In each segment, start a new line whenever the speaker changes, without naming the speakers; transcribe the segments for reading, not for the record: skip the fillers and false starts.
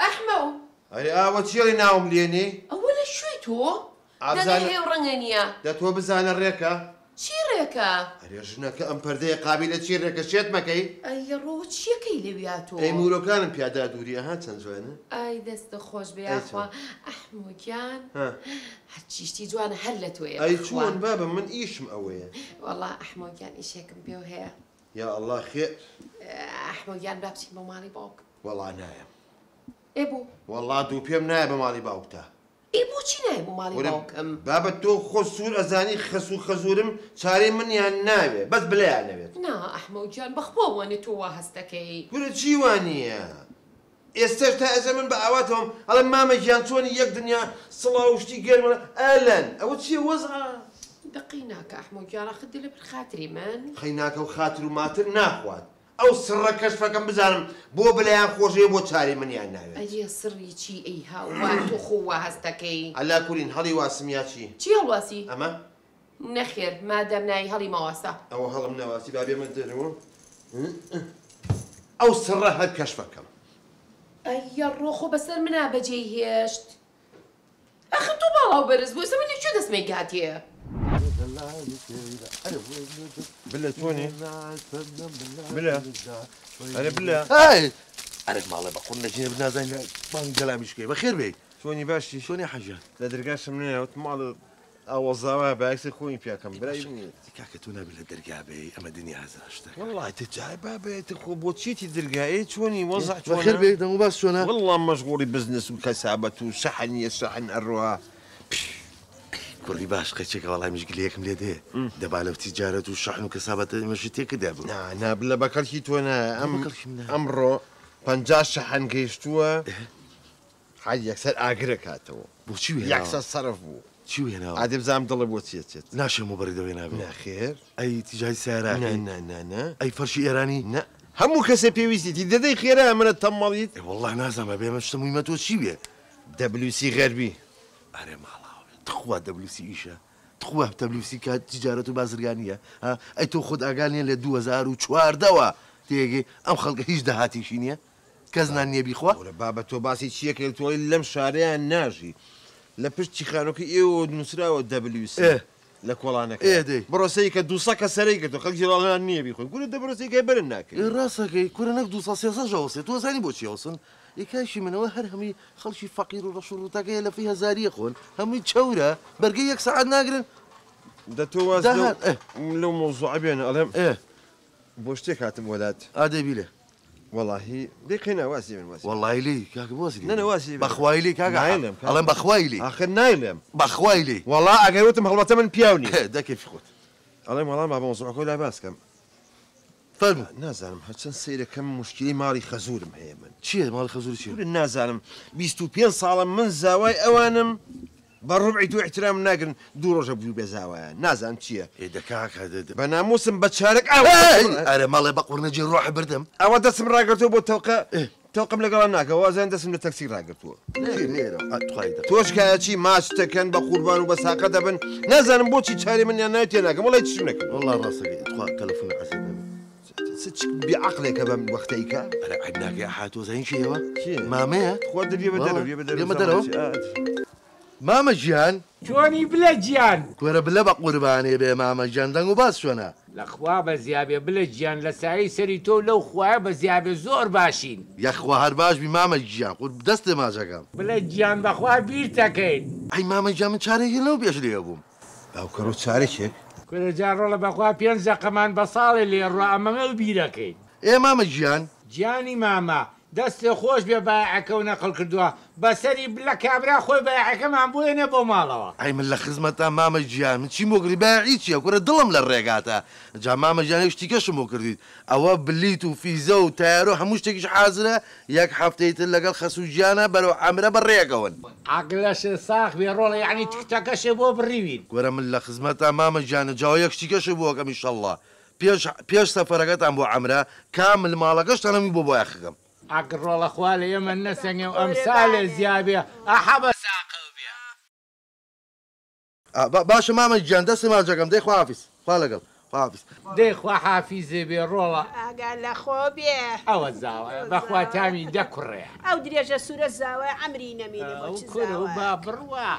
ئەحمەو.
ئەرێ ئاوە چیەڵێ ناوم لێنێ؟
ئەوە لە کوێی تۆ؟ دەنگە هەیە و ڕەنگە نییە.
دە تۆ بزانە ڕێکە؟
چی ڕێکە؟
ئەرێ ژنەکە ئەم پەردەیە قابیلە چی ڕێکە شێت مەکەی؟
ئەی ڕۆ چیەکەی لەویا تۆ؟
ئەی مورۆکانم پیادا دووری ئەها چەند جوانە.
ئای دەستت خۆش بێ یاخوا ئەحمۆ گیان هەرچی شتی جوانە هەر لە تۆیە
ئەی چۆن بابە من ئیشم ئەوەیە.
وەڵا ئەحمۆ گیان ئیشێکم پێوە هەیە.
یا ئەڵا خێر.
ئەحمۆ گیان با بچین بۆ ماڵی باوکم.
وەڵا نایەم.
ئێ بۆ؟
وەڵا دوو پێم نایە بە ماڵی باوکتا.
ئێ بۆچی نایە بۆ ماڵی باوکم؟
بابە تۆ خۆت سوور ئەزانی خەسوو خەزوورم چارەی منیان ناوێ بەس بلەیان نەوێت.
نا ئەحمەو گیان بەخوا وانیە تۆ وا هەست دەکەی.
کورە چی وانیە ئێستاش تا ئێستا من بە ئاواتەوەم ئەڵێم مامە گیان چۆنی یەک دنیا سڵاو و شتی گەرم ئەلەن ئەوە چیە وەزعە؟
دەقەی ناکا ئەحمەو گیان ئاخر دە لەبەر خاتری من.
قەی ناکە و خاتر و ماتر ناخوات ئەو سڕە کەشفەکەم بزانم بۆ بلەیان خۆشەوێ بۆ چارەی منیان ناوێت.
ئەرێ سڕی چی ئەی هاوار تۆ خۆ وا هەست دەکەی.
عەلا کولین هەڵی واسم یا چی؟
چی هەڵواسی؟
ئەمە؟
نەخێر مادام نایی هەڵی مەواسە.
ئەوە هەڵم نەواسی با بێمە دەرەوە ئەو سڕە هەر کەشفەکەم.
ئەیەڕۆ خۆ بەسەر منا بەجێی هێشت. ئاخر تۆ باڵاو بەرز بوو ئێستا من لە کوێ دەستمەی گاتێ.
بلە چۆنی؟ بلە ئەرێ بلە.
ئەی ئەرێ ماڵێ بە قوڕ نەچینە بنازانین بانگ گەلامیش بکەی بەخێر بێی.
چۆنی باشی؟
چۆنی حەجیان؟
لە دەرگاشم نایە وتم ماڵێ ئاوەزاوە بایەکسەر خۆمی پیاکەم برای نییە.
کاکە تۆ نابێ لە دەرگا بێی ئەمە دنیا هەزار شتە.
وەڵڵا تە جای بابە تە خۆ بۆ چیتی درگا ئێ چۆنی وەزع چۆنە؟
بەخێر بێی دەنگ و باس چۆنە؟
وەڵڵا مەشغوڵی بزنس و کەسابەت و شەحن نییە شەحن ئەڕوا.
کوڕی باش قەیچێکە وەڵای منیش گلەیەکم لێ دێ دەبا لەو تیجارەت و شەحن و کەسابەتە ئێمەشی تێ کردیا بوو.
نا نا بلە بە کەڵکی تۆ نایە ئەم
بە کەڵکی من نایە.
ئەمڕۆ 50 شەحن گەیشتووە حەج یەکسەر ئاگرە کاتەوە.
بۆ چی وێناوە؟
یەکسەر سەرف بوو.
چی وێناوە؟
ئادێ بزانم دڵت بۆ چی ئەچێت.
ناشێ موبەڕیدە وێنابێ.
نەخێر.
ئەی تیجاری سەیارە ئەکەی؟
نا نا نا نا.
ئەی فەرشی ئێرانی؟
نا. هەموو کەسێ پێویستیتی دەدەی خێرا منە تەممەڵیت.
ئێ وەڵڵا نازانم ئەبێ ئەمە شتە موهیمە تۆ چی بێ؟
دەبلیوسی غەربی.
ئەرێ ماڵاوە تخوا دەبلیوسی ئیشە؟ تخوا دەبلیوسی کات تیجارەت و بازرگانییە؟ ها؟ ئەی تۆ خۆت ئاگا نییە لە 2014 وە تێگەی ئەم خەڵکە هیچ داهاتێکی نییە؟ کەس نان نییە بیخوا؟
کورە بابە تۆ باسی چیەکەی تۆ ئەڵێی لەم شارەیان ناژی لە پشت چیخانۆکەی ئێوەوە نووسراوە WC
ئێ
لە کۆڵانەکە
ئێ دەی.
بڕۆ سەیری کە 200 کەس سەرەی گرتووە خەڵکی ڕاڵ نان نییە بیخۆن کورە دە بڕۆ سەیری کە بەرن
ئێ
ناکەوی.
ڕاستەکەی کورە نەک 200 300 ئەوەسێ تۆ ئەزانی بۆچی ئەوەسن؟ ئێ کاکی من ئەوە هەر هەمووی خەڵکی فەقیر و ڕەش و ڕووتەکەیە لەفەی هەزاریە خۆن هەمووی چەورە بەرگەی یەک سەعات ناگرن.
دە تۆ واز لەو
داهات ئێ.
لەو مەوزوعە بێنە ئەڵێم
ئێ.
بۆ شتێک هاتم وەلات.
ئا دەی بیلێ.
وەڵاهی دەی قەینا وازی بێن وازی.
وەڵاهی لێی کاکە بۆ وازی لێ
نە نە وازی بێن.
بەخوای لێی کاکە
نایڵێم کاکە.
ئەڵێم بەخوای لێی.
ئاخر نایڵێم.
بەخوای لێی.
وەڵا ئەگەر وتم هەڵبەتە من پیاو نیم.
دە کەیفی خۆت.
ئەڵێم وەڵا با مەوزوعەکەو لا باس کەم.
فەرموو.
نازانم هەرچەند سەیرەکەم موشکیلەی ماڵی خەزوورم هەیە من.
چییە ماڵی خەزوور چییە؟
کورە نازانم 25 ساڵە من زاوای ئەوانم بە ڕوبعی تۆ ئیحترامم ناگرن دوو ڕۆژە بوو بێ زاوایان نازانم چییە.
ئێ دە کاکە دە دە.
بە ناموسم بە چارەک ئاوە
ئەی
دەستم
ئەرێ مەڵێ بە قوڕنەجی ڕۆحی بردم.
ئەوە دەستم ڕاگرتووە بۆ تەوقە
ئێ.
تەوقم لەگەڵا ناکە وازیان دەستم لە تەکسی ڕاگرتووە.
نێ نێرە ئە توخوای دە.
تۆش کایەچی ماچ دەکەن بە قوربان و بە ساقە دەبن نازانم بۆچی چاری منیان ناوی تێ ناکەم وەڵای چیم نەکردووە.
وەڵا ڕاستەکەی تخوا تەلەفۆنە عەزیەت نەبێ.
چ بێ عەقڵێکە بەم وەختەی کە.
ئەرێ عەیب ناکەی ئەحا تۆ زانی کێیەوە؟
کێ؟
مامەیە؟
تخوا دەبیە بە دەرەوە بیە بە دەرەوە
بێمە دەرەوە؟ مامە گیان.
چۆنی بلە گیان؟
کورە بلە بە قوربانێ بێ مامە گیان دەنگ و باس چۆنە؟
لە خوا بەزیابێ بلە گیان لە سایەی سەری تۆ و لەو خوایە بەزیابێ زۆر باشین.
یەخوا هەر باش بی مامە گیان قور دەستێ ماچەکەم.
بلە گیان بەخوا بیرتەکەین.
ئەی مامە گیان من چارێکی لەو پێش لێ بووم.
باوکەڕۆ چارەکێک؟
کورە جا ڕۆڵە بەخوا پێنج دەقەمان بە ساڵێ لێ ڕوا ئەمەمە و بیرەکەین.
ئێ مامە گیان.
گیانی مامە دەستێ خۆش بێ بایەعەکەو نەقڵ کردووە بەسەری بلە کابرا خۆی بایەعەکەمان بۆ ئێنێ بۆ ماڵەوە.
ئەی من لە خزمەتام مامە گیان من چیم بۆ کردی بایەعی چیە کورە دڵم لە ڕێگاتە جا مامە گیان یەک شتی کەشم بۆ کردیت ئەوە بلیت و فیزە و تەیارە و هەموو شتێکیش حازرە یەک هەفتەی تر لەگەڵ خەسوو گیانە بەرەو عەمرە بەڕێکەون.
عەقلەشت ساخ بێ ڕۆڵە یەعنی تکتەکەشێ بۆ بڕیوین.
کورە من لە خزمەتام مامە گیانە جا یەک شتی کەشم بۆ ئەکەم ئیشەڵڵا پێش پێش سەفەرەکەتان بۆ عەمرە کامل ماڵەکەشتان هەمووی بۆ بۆیاخەکەم.
ئەک ڕۆڵە خوا لە ئێمە نەسەنگێ و ئەمسالێ زیابێ ئەحە بە ساقەو بێ.
باشە مامە گیان دەستت ماچەکەم دەی خواحافیز خوا لەگەڵ. خواحافیز.
دەی خواحافیزێ بێ ڕۆڵە.
ئاگا لە خۆ بێ.
ئەوە زاوایە بەخوا تامی دە کوڕەیە.
ئەو درێژە سوورە زاوایە عەمری نەمینێ بۆ
ئەو
چ
کورە و
زاوایەک.
با بڕوا.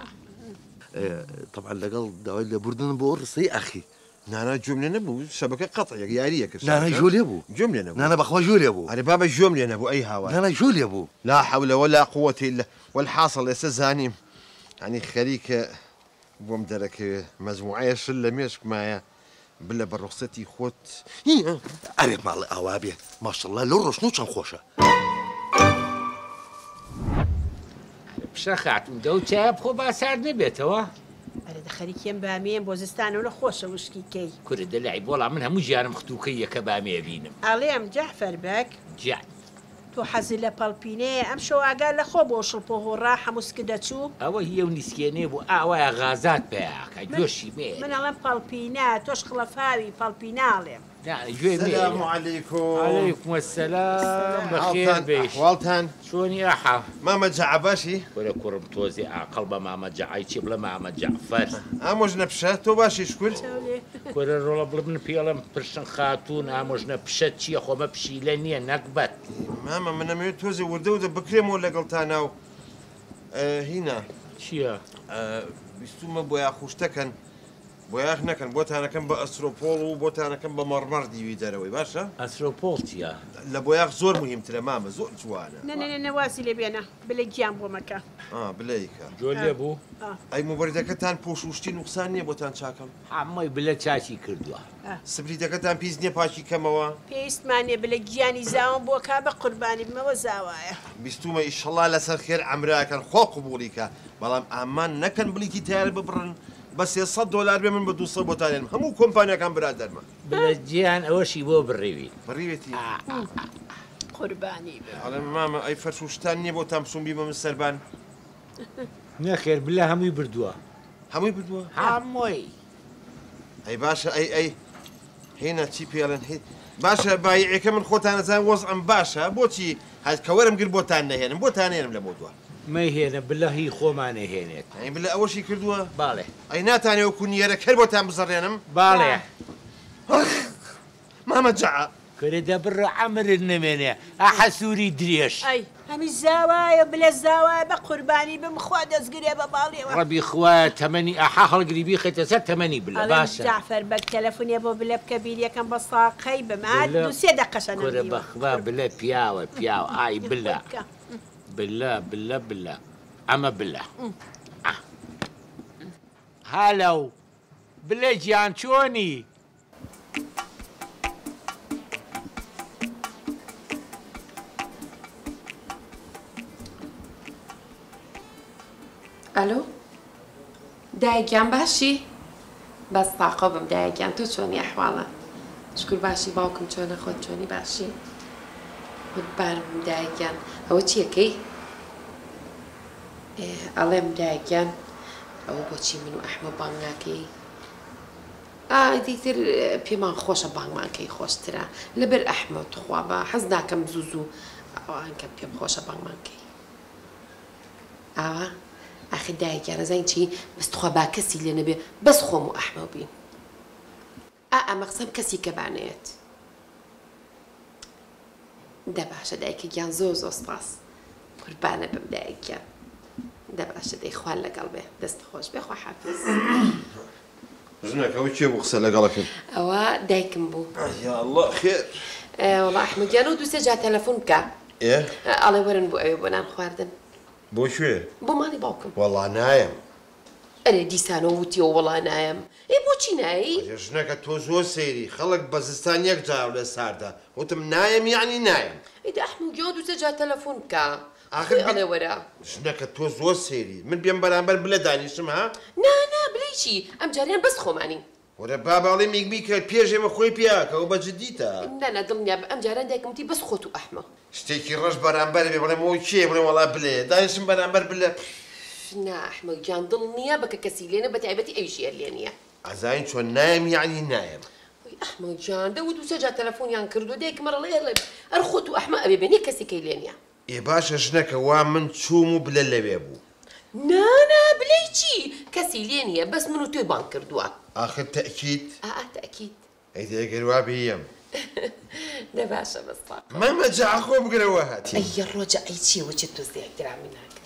تەبعەن لەگەڵ داوای لێبوردنم بۆ ئەو ڕستەی ئەخی.
نانا گوێم لێ نەبوو شەبەکە قەتعێک یارییە کرد
نانا
شەبەکە.
گوێ لێ بوو.
گوێم لێ نەبوو.
نانا بەخوا گوێ لێ بوو.
ئەرێ بابە گوێم لێ نەبوو ئەی هاوار.
نانا گوێ لێ بوو.
لا حول ولا قوة إلا والحاصل ئێستا زانیم یعنی خەریکە بۆم دەرەکەوێ مەجموعەیە شل لە مێشکمایە بلە بە ڕوخسەتی خۆت.
ئەرێ ماڵێ ئاوا بێ ماشەڵڵا لەو ڕۆشن و چەند خۆشە.
پشە خاتوون دەو چایە بخۆ با سارد نەبێتەوە.
ئەرێ دە خەریکێم بامیێم بۆ زستانەوە لە خۆشە وشکی کەی.
کورە دەلعی بۆڵا من هەموو ژیانم ختووکەی یەکە بامیە بینم.
ئەڵێم جەعفەر بەگ.
گیان.
تۆ حەزی لە پەڵپینەیە ئەم شەو ئاگا لە خۆ بۆ شڵپۆ هۆڕا هەموو سک دەچوو.
ئەوە هیە و نیسکێنێ بوو ئاوایە غازات پەیاکە گۆشی مێ.
من ئەڵێم پەڵپینە تۆش خڵەفاوی پەڵپینە ئەڵێم.
نا گوێ مێ.
سلام علیکم.
علیکم السلام. بەخێر
حاڵتان
بێی.
ئەحواڵتان؟
چۆنی ئەحا؟
مامە جەعە باشی؟
کورە کوڕم تۆزێ ئاقڵ بە مامە جەعەی چی بڵێ مامە جەعفەر.
ئامۆژنە پشە تۆ باشی شکر؟
کورە ڕۆڵە بڵێ من پێڵم پرشن خاتوون ئامۆژنە پشە چییە خۆمە پشیلە نییە نەگبەت.
مامە من ئەمەوێت تۆزێ وردە وردە بکرێمەوە لەگەڵتانا و هینا.
چییە؟
بیستومە بۆیاخ وشتەکەن بۆیاخ نەکەن بۆتانەکەم بە ئەسترۆپۆڵ و بۆتانەکەم بە مەڕمەڕ دیوی دەرەوەی باشە؟
ئەسترۆپۆڵ چییە؟
لە بۆیاخ زۆر مهمترە مامە زۆر جوانە.
نە نە نە وازی لێ بێنە بلە گیان بۆ مەکە.
بلەیکە.
جۆ لێ بوو؟
ئەی موبەریدەکەتان پۆش و شتی نوقسان نییە بۆتان چاکەم؟
هەمووی بلە چاکی کردووە.
سبریتەکەتان پیس نییە پاکی کەمەوە؟
پێویستمان نییە بلە گیانی زاوم بۆ کا بە قوربانی بمەوە زاوایە.
بیستومە ئیشەڵا لەسەر خێر عەمراکەن خۆ قبوڵی کە بەڵام ئامان نەکەن بلیتی تەیارە ببڕن بە $300 بێ من بە 200 بۆتان هێنم هەموو کۆمپانیاکان برادەرمە.
بلە گیان ئەوەشی بۆ بڕیوی.
بڕیوێتی؟
قوربانی بم.
ئەڵێم مامە ئەی فەرش و شتان نییە بۆتان بچوم بیبە من سەربان؟
نەخێر بلە هەمووی بردووە.
هەمووی بردووە؟
هەمووی.
ئەی باشە ئەی ئەی هێنا چی پێڵێن هی باشە بایعەکە من خۆتان ئەزان وەزعم باشە بۆچی هەر کە وەرم گرت بۆتان نەهێنم بۆتان نێنم لە مۆدووە.
مەیهێنە بلە هی خۆمانە هێنێت.
ئەی بلە ئەوەشی کردووە؟
باڵێ.
ئەی ناتانێ وەکو نیەرەکەر بۆتان بزەڕێنم؟
باڵێ.
مامە جەعە.
کورە دەبڕە عەمرت نەمێنێ ئەحە سووری درێژ.
ئەی هەمی زاوایە بلە زاوایە بە قوربانی بم خوا دەستگرێ بە باڵیەوە.
ڕەبی خوایە تەمەنی ئەحا هەڵگری بیخێتە سەر تەمەنی بلە
ئەڵێم
باشە.
جەعفەر بەگ تەلەفۆنێ بۆ بلە بکە بیریەکەم بە ساقەی بم
بلە
دوو سێ دەقەشە
کورە
نەمدیوە.
بەخوا بلە پیاوە پیاوە ئای بلە بلە بلە بلە ئەمە بلە. هەلەو بلە گیان چۆنی؟
ئەلۆ دایە گیان باشی؟ بەس تاقە بم دایە گیان تۆ چۆنی ئەحواڵە؟ شکر باشی باوکم چۆنە خۆت چۆنی باشی؟ قوربانم دایە گیان ئەوە چیەکەی؟ ئەڵێم دایە گیان ئەوە بۆچی من و ئەحمە بانگ ناکەی؟ دیتر پێمان خۆشە بانگمانکەی خۆشترە لەبەر ئەحمە تخوا بە حەز ناکەم زوو زوو ئەوانکەم پێم خۆشە بانگمانکەی. ئاوا ئاخر دایە گیان ئەزانی چی بەس تخوا با کەسی لێ نەبێ بەس خۆم و ئەحمە بین. ئا مەقسەم کەسی کە بانەیەت. دە باشە دایکە گیان زۆر زۆر سپاس قوربانە بم دایک گیان. دە باشە دەی خوان لەگەڵ بێ دەست خۆش بێ خوا حافز.
ژنەکە ئەوە کێ بوو قسە لەگەڵە کرد؟
ئەوە دایکم بوو.
یا الله خێر.
وەڵا ئەحمە گیان ئەو دوو سێ جار تەلەفۆن بکە.
ئێ؟
ئەڵێ وەرن بۆ ئەوێ بۆ نان خواردن.
بۆ کوێ؟
بۆ ماڵی باوکم.
وەڵا نایم.
ئەرێ دیسانەوە وتیەوە وەڵا نایم. ئێ بۆچی نایی؟
ئەرێ ژنەکە تۆ زۆر سەیری خەڵک بە زستان یەک جار لە ساردە وتم نایم یعنی نایم.
ئێ دە ئەحمە گیان دوو سێ جار تەلەفۆن بکە.
ئاخر
ئەڵێ وەرە.
ژنەکە تۆ زۆر سەیری من بێم بەرامبەر بلە دانیشم ها؟
نا نا بلەی چی ئەم جاریان بەس خۆمانی.
وەرە بابا ئەڵێ میگمی کە پێش ئێمە خۆی پیاکەوە بە جدیتە.
نا نا دڵنیا بە ئەم جاران دایکم وتی بەس خۆت و ئەحمە.
شتێکی ڕەش بەرامبەر بێ بڵێم ئەوە کێ بڵێم وەڵا بلێ دانیشم بەرامبەر بلە.
نا ئەحمە گیان دڵ نییە بە کە کەسی لێنە بە تایبەتی ئەویش هەر لێ نییە.
ئەزانین چۆن نایم یعنی نایم.
وی ئەحمە گیان دە و دوو سێ جار تەلەفۆنیان کردو دایکم ئەڵێ ئەر خۆت و ئەحمە ئەبێ بێ نییە کەسی کەی لێ نییە.
ئێ باشە ژنەکە وا من چووم و بلە لەوێ بوو.
نا نا بلەی چی کەسی لێ نییە بەس من و تۆی بانگ کردووە.
آخر تەئکید؟
ئا تەئکید.
ئەی دەگەر وا بیەم.
دە باشە بەس تاقە.
مامە جا خۆ بگرەوە هاتی.
ئەی ڕۆجە ئەی چییە وچێت تۆ زیاترامی ناکری.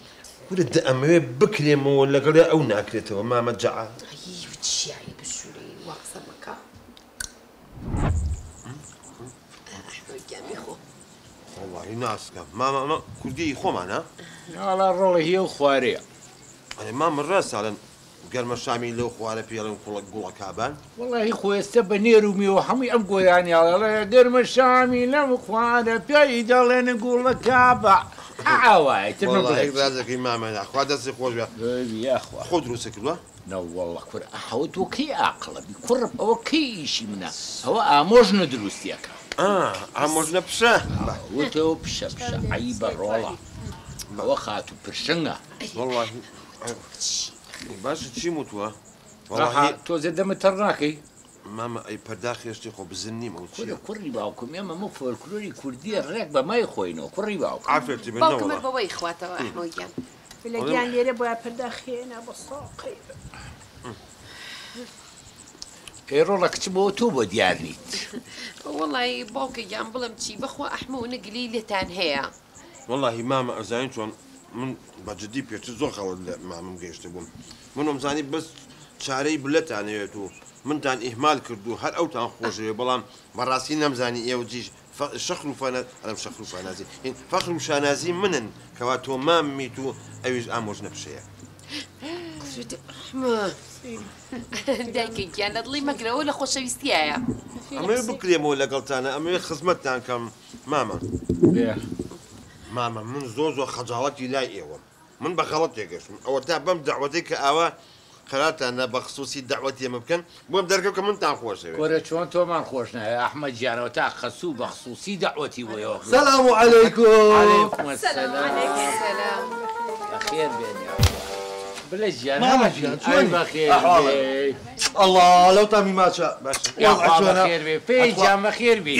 کورە دە ئەمەوێ بکرێمەوە لەگەڵێ ئەو ناکرێتەوە مامە جا.
ئەی چیایی بشوورەی وا قسە مەکە. ئەحمەد گیان بیخۆ.
وەڵڵاهی ناسکە مامە ئەمە کوردیی خۆمانە؟
ناڵا ڕۆڵە هی ئەو خوارەیە.
ئەرێ مامە ڕاست ئەڵێن گەرمە شامی لەو خوارە پێڵێن کوڵە گوڵە کابان؟
وەڵاهی خۆ ئێستا بە نێر و مێوە هەمووی ئەم گۆرانیە ئەڵێ گەرمە شامی لەم خوارە پێی دەڵێن گوڵە کابە ئاوایە تر من
وەڵاهی
بڵێ چی؟
ڕاست دەکەی مامە خوا دەستی خۆش بێ.
یاخوا
خۆ دروستت کردووە؟
نەوەڵڵا کورە ئەحەوە تۆ کەی ئاقڵە بی کوڕم ئەوە کەی ئیشی منە ئەوە ئامۆژنە دروستیەکە.
ئامۆژنە پشە.
وتەوە پشە پشە عەیبە ڕۆڵە ئەوە خاتوو پرشنگە.
وەڵڵاهی باشە چیم وتووە؟ وەڵڵاهی
تۆزێ دەمت تەڕ ناکەی؟
مامە ئەی پەرداخ هێشتی خۆ بزن نیم ئەو
چییە؟ کوڕی باوکم ئێمە مە فۆلکلۆری کوردیە ڕێک بە مای خۆینەوە کوڕی باوکم.
عافیەتی بێ
باوکم هەر
نەوەڵا.
بەوەی خواتەوە ئەحمەو گیان.
لە گیان لێرە بۆیە پەرداخ هێنا بە ساقەی.
ئەی ڕۆڵە کچم بۆ تۆ بۆ دیار نیت؟
وەڵی باوکە گیان بڵێم چی بەخوا ئەحمەو نگلی لێتان هەیە.
وەڵاهی مامە ئەزانی چۆن من بە جدی پێشتر زۆر خەڵەت لە مامم گەیشتە بووم من وەمزانی بەس چارەی بلەتانەوێت و منتان ئیهمال کرد و هەر ئەوتان خۆشەوێ بەڵام بەڕاستی نەمزانی ئێوە جیش شەخر و فەنە ئەڵێم شەخر و فانازی هین فەخر و شانازی منن کەوا تۆ ماممیت و ئەویش ئامۆژنە پشەیە.
دایکە گیان لە دڵی مەگرەوە لە خۆشەویستیایە.
ئەمەوێ بکرێمەوە لەگەڵتانە ئەمەوێ خزمەتتان کەم مامە. مامە من زۆر زۆر خەجاڵەتی لای ئێوەم من بە غەڵەت تێگەشتم ئەوە تا بەم دەعوەتەی کە ئاوا قەرارتان نا بە خسوسی دەعوەتی ئێمە بکەن بۆم دەرکەوت کە منتان خۆشەوێ.
کورە چۆن تۆمان خۆش ناوێ ئەحمەد گیانەوە تا خەسوو بە خسوسی دەعوەتی بۆ ئێوە کردووە.
سلام علیکم.
علیکم السلام.
سلام.
بەخێر بێن یاخوا. بلە گیان
مامە گیان چۆنی؟
بەخێر
ئەحواڵت؟
بێی.
ئەڵا لەو تامی ماچە.
یاخوا بەخێر بێ پێی گیان بەخێر بی.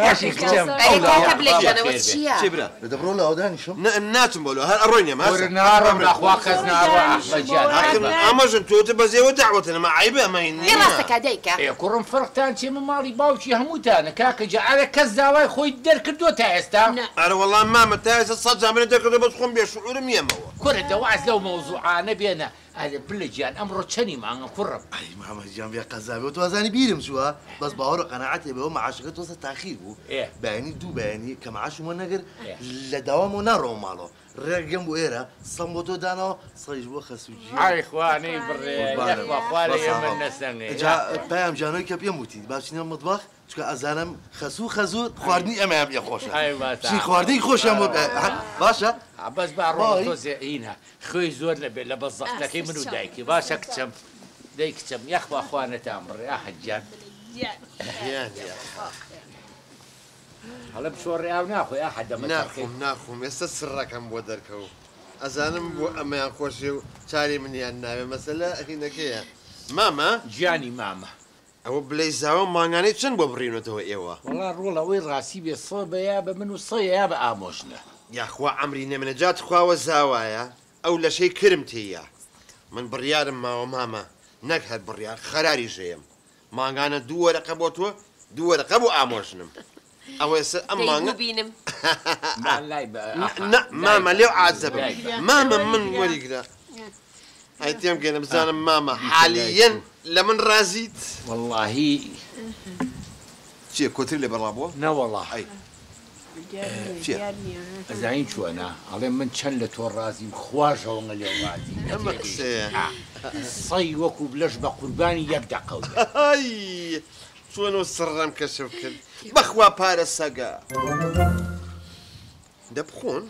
باشی کچم.
ئەرێ کاکە بلە گیانەوە چییە؟
چی برا؟
دەبڕۆ لاوە دانیشم.
ناچم بۆ لۆ هەر ئەڕۆین ئێمە
کورە ناڕۆم بەخوا کەس ناڕۆ ئەحمەد گیان.
ئامۆژن تۆ بەزێوە دەعوەتن ئەمە عەیبە ئەمە هین
ئێ
نییە.
ڕاستەکا دایکە.
ئێ کوڕم فەرقتان چیە من ماڵی باوکی هەمووتانە کاکە گیان ئەرێ کەس داوای خۆی دەرکردووە تا ئێستا؟
ئەرێ وەڵا مامە تا ئێستا 100 جار منت دەرکردووە بەس خۆم بێ شعورم نییەمەوە.
کورە دەواز لەو مەوزوعانە بێنە ئەرێ بلە گیان ئەمڕۆ چەنی مانگە کوڕم؟
ئەی مامە گیان بێ قەزا بێ تۆ ئەزانی بیرم چووە بەس باوەڕ و قەناعەتێ بێەوە معاشەکە تۆزە تاخیر بوو بەیانی دوو بەیانی کە معاشم وەرنەگرت لە داوامەوە ناڕۆمە ماڵەوە ڕێگەم بۆ ئێرە سەم بۆ تۆ داناوە سەیش بۆ خەسووگی.
ئای خوا نەیبڕێ یەخوا خوا لە ئێمە نەسەنێ.
جا پەیام جانۆی کە پێم وتی با بچینە مەتبەخ چونکە ئەزانم خەسوو خەزوور خواردنی ئەمەیان پێ خۆشە چی خواردنی خۆشیان بۆ باشە
بەس با ڕۆڵە تۆزێ ئینە خوێی زۆر نەبێت لە بەس زەختەکەی من و دایکی باشە کچم دەی کچم یەخوا خوا نەتان بڕێ ئاحە گیان هەڵە بچۆڕێ ئاو ناخۆی ئاحە دەمە
ناخۆم ناخۆم ئێستا سڕەکەم بۆ دەرکەوت ئەزانم بۆ ئەمەیان خۆشێ و چاری منیان ناوێ مەسەلە هینەکەیە مامە
گیانی مامە
ئەوە بلەی زاوە مانگانەی چەند بۆ بڕینەتەوە ئێوە؟
وەڵا ڕۆڵ ئەوەی ڕاستی بێ سە بە یا بە من و سە یا بە ئامۆژنە.
یاخوا عەمری نەمێنێ جا تخواوە زاوایە ئەو لەشەی کرم تێیە من بڕیارم ماوە مامە نەک هەر بڕیار خەراریش ئەیەم مانگانە دوو وەرەقە بۆ تۆ دوو وەرەقە بۆ ئامۆژنم ئەوە ئێستا ئەم مانگە
بینم
نا مامە لێو عاجزە بم مامە من وەریگرە ئەی تێم گەێنە بزانم مامە حالیەن لە من ڕازیت؟
وەڵڵاهی
چییە کۆتری لێ بەڕا بووە؟
نەوەڵا
ئەی چییە؟
ئەزانی چۆنە ئەڵێ من چەند لە تۆ ڕازیم خواش ئەوەنە لێو ڕازی
ئەمە قسەیە
سەی وەکو بلەش بە قوربانی یەک دەقەو
ئای چۆن و سڕم کەشف کرد بەخوا پارە سەگە دە بخۆن.